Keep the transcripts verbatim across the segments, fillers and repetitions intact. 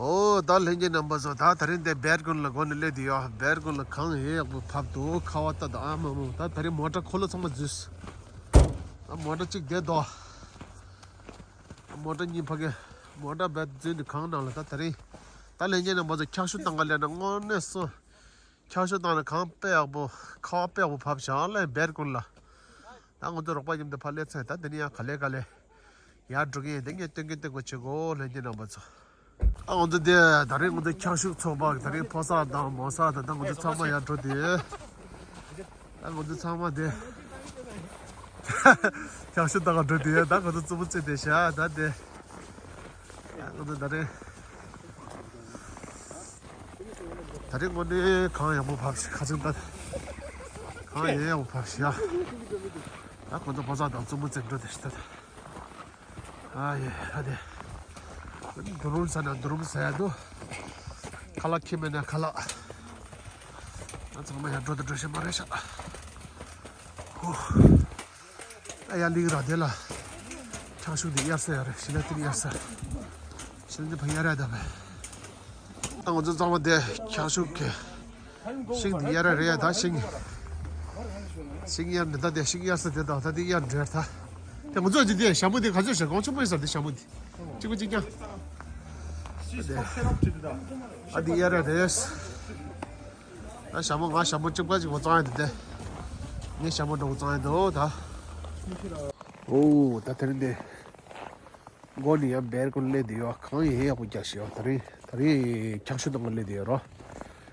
ཨོ་ད་ལྷན་རྒྱས་རྣམ་པ་ཚོ། ད་དེ་རིང་འདི་སྦལ་ཀོན་ལ་སྒོ་ནས་སླེབས་དུས་ཡོད། སྦལ་ཀོན་ལ་གངས་ཡག་པོ་བབས་འདུག་ཁ་བ་ཏག་ཏག་ཨ་མ་མོ། ད་དེ་རིང་མོ་ཊ་འཁོར་ལོ་ཚང་མ་འཛུལ། ད་མོ་ཊ་གཅིག་བསྡད་འདུག་མོ་ཊ་གཉིས་ཕ་གི་མོ་ཊ་བསྡད་འཛུལ་ནས་གངས་ནང་ལ། ད་དེ་རིང་ད་ལྷན་རྒྱས་རྣམ་པ་ཚོ་འཁྱག་ཤུབས་བཏང་ག་སླེབས་ན་དངོས་གནས་སོ། འཁྱག་ཤུབས་བཏང་ནས་གངས་དཔེ་ཡག་པོ། ཁ་བ་དཔེ་ཡག་པོ་བབས་བཞག་ལ་སྦལ་ཀོན་ལ། ད་ང་ཚོ་རོགས་པ་མཉམ་དུ་ཕར་སླེབས་ཚར། ད་འདི་ནས་ཡང་ག་ལེ་ག་ལེ་ཡར་འགྲོ་གི་ཡིན། འདི་ངས་སྟོན་གི་སྟོན་གི་བྱེད་གོ་ལྷན་རྒྱས་རྣམ་པ་ཚོ། ཨ་ང་ཚོ་འདི་ད་རིང་ང་ཚོ་འཁྱག་ཤུབས་ཚོགས་པ་ད་རིང་ཕོ་གསར་དང་མོ་གསར་དང་། ད་ང་ཚོ་ཚང་མ་ཡར་འགྲོ་དུས། ད་ང་ཚོ་ཚང་མ་འདི་འཁྱག་ཤུབས་བཏང་ག་འགྲོ་དུས། ད་ང་ཚོ་རྩུབ་པོ་རྩེ་དེ་ཤ་ད་འདི། ད་ང་ཚོ་ད་རིང་ད་རིང་དངོས་གནས་གངས་ཡག་པོ་བབས་ཤག་ཁ་ཚིག་ད་གངས་ཡག་ཡག་པོ་བབས་ཤག་ད་ཁོ་ཚོ་ཕོ་གསར་དང་རྩུབ་མོ་རྩེ་འགྲོ་དེ་ཤ་ད། ཨ་ཡེ་ཨ་དེ། འདུ་རུམ་ཟ་ན་འདུ་རུམ་ཟ་ཡ་འདུག་ཁ་ལག་ཁྱི་མེད་ན་ཁ་ལག་ང་ཚང་མ་ཡར་འགྲོ་དང་འགྲོ་ཤེས་མ་རེད་ཤག་ཧུ། ཨ་ཡ་ལིག་ར་དེ་ལ། འཁྱག་ཤུབས་འདི་གཡར་ས་ཡ་རེད། ཤི་ལ་ཏིག་གཡར་ས། ཤི་ལ་འདི་ཕ་གཡར་ཡ་ད་བས། ད་ང་ཚོ་ཚང་མ་དེ་འཁྱག་ཤུབས་ཀྱི་ཤིང་འདི་གཡར་ཡ་རེད་ཡ། ད་ཤིང་། ཤིང་གཡར་འདི་ད་དེ་ཤིང་གཡར་ས་དེ་དང་ད་དེ་གཡར་འདྲེར་ད། དེ་ང་ཚོ་ཅི་དེ་ཞྭ་མོ་དེ་ག་ཚོད་ཞིག་གོང་ཆེན་པོ་ཡིན་ས་དེ་ཞྭ་མོ་དེ། གཅིག་པ་གཅིག་རྐྱང་། ཨ་འདི་གཡར་ཡ་རེད། ད་ཞྭ་མོ་ང་ཞྭ་མོ་གཅིག་པ་གཅིག་པ་བཙོང་ཡ་དེ་དེ། ངས་ཞྭ་མོ་འདྲ་པོ་བཙོང་ཡ་འདུག་ད། ཨོ་ད་དེ་རིང་འདི། མགོ་ནས་ཡང་སྦལ་ཀོན་སླེབས་དུས་ཡོད། གངས་ཡག་ཡག་པོ་རྒྱག་ཤག་ཡོད། ད་རིང་ད་རིང་འཁྱག་ཤུབས་བཏང་ག་སླེབས་དུས་ཡོད་རོ།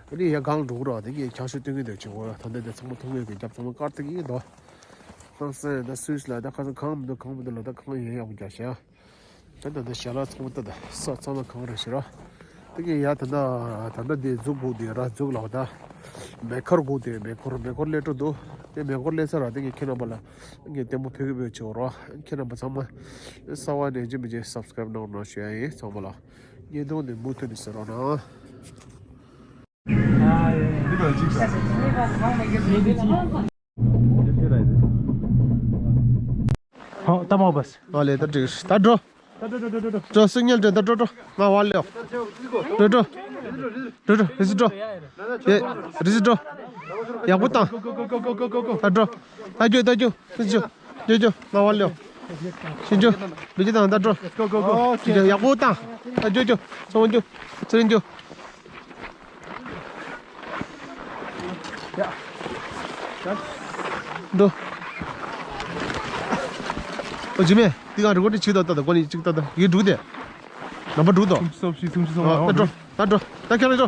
ཨ་ནི་ཡང་གངས་འགྲོ་གི་རོ། དེ་གིས་འཁྱག་ཤུབས་སྟོན་གི་འདུག་ཅེས་འོ། ད་འདི་འདི་ཚང་མ་མཐོང་གི་ཡོད་གི། རྒྱབ་ཚང་མ་དཀར་ཐིག་གི་འདུག་ཧང་སང་ད་སུས་ལ་ད་ཁ་སང་གངས་མི་འདུག་གངས་མི་འདུག་ལ། ད་གངས་ཡག་ཡག་པོ་རྒྱག་ཤག་ད་ད་ད་ཞལ་ལག་ཚང་མ་ད་ད་ས་ཚང་མ་གངས་རེད་ཤག་རོ། དེ་གིས་ཡ་ད་ད་ད་ད་འདི་འཛུགས་དགོས་དེ་ར་འཛུགས་ལ་བ་ད། མེ་འཁོར་དགོས་དེ་མེ་འཁོར་མེ་འཁོར་སླེབས་འགྲོ་འདུག་དེ་མེ་འཁོར་སླེབས་ཚར་ར། དེ་གིས་ཁྱེད་རྣམ་པ་ལ་ངས་ལྟད་མོ་ཕེབས་ཀྱི་ཡོད་ཅེས་འོ་རོ། ཁྱེད་རྣམ་པ་ཚང་མ་གསར་པ་ནས་ཅི་མི་ཅི་སབ་སི་ཀ་རབ་གནང་རོགས་གནང་ཞུ་ཡ་ཡིན། ཚང་མ་ལ་བརྙན་ཐུང་འདི་མུ་མཐུད་ནས་གཟིགས་རོགས་གནང་། ཧོ་ད་མོ་བས། ཨ་ལེ་ད་འགྲིག་ད་འགྲོ། འགྲོ་སིག་ཉལ་འགྲོ། ད་འགྲོ་འགྲོ། ང་བ་ལེའོ། འགྲོ་འགྲོ། འགྲོ་འགྲོ། རི་ཟི་འགྲོ། ཡེ་རི་ཟི་འགྲོ། ཡག་པོ་བཏང་། ད་འགྲོ། ད་རྒྱུག་ད་རྒྱུག་རི་ཟི་འགྲོ། རྒྱུག་རྒྱུག་ང་བ་ལེའོ། ཤི་རྒྱུག་མི་རྒྱུག་དང་ད་འགྲོ། ཤི་རྒྱུག་ཡག་པོ་བཏང་། ད་རྒྱུག་རྒྱུག་ཚང་མ་རྒྱུག་ཚུར་རྒྱུག་འགྲོ། ཨོ་ཇི་མེ། འདི་ག་རི་གོ་ནི་ཆིག་ཏག་ཏག་ཏག་གོ་ནི་ཅིག་ཏག་ཏག་ཡིན་འགྲོ་དེ། ནམ་པ་འགྲོ་དོ། སུམ་ཅུ་སོ་བཞི་སུམ་ཅུ་སོ་ལྔ། ཨ་ད་འགྲོ། ད་འགྲོ། ད་ཁྱེད་རང་འགྲོ།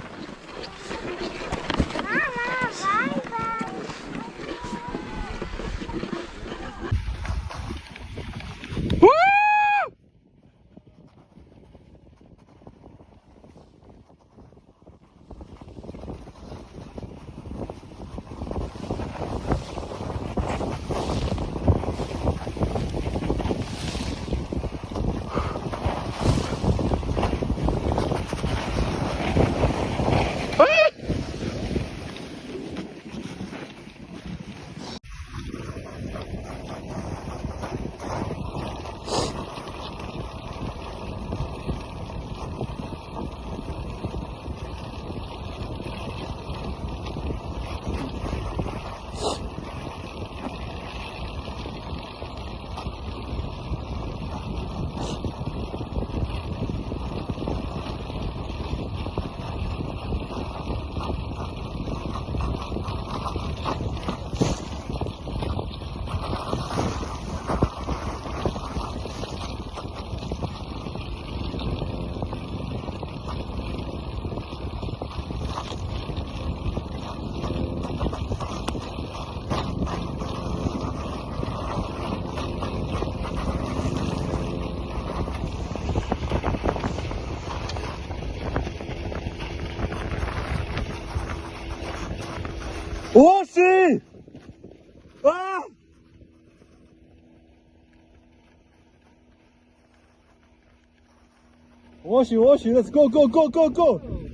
ཨོ་ཤི། ཨ། ཨོ་ཤི་ཨོ་ཤི། Let's go, go, go, go, go.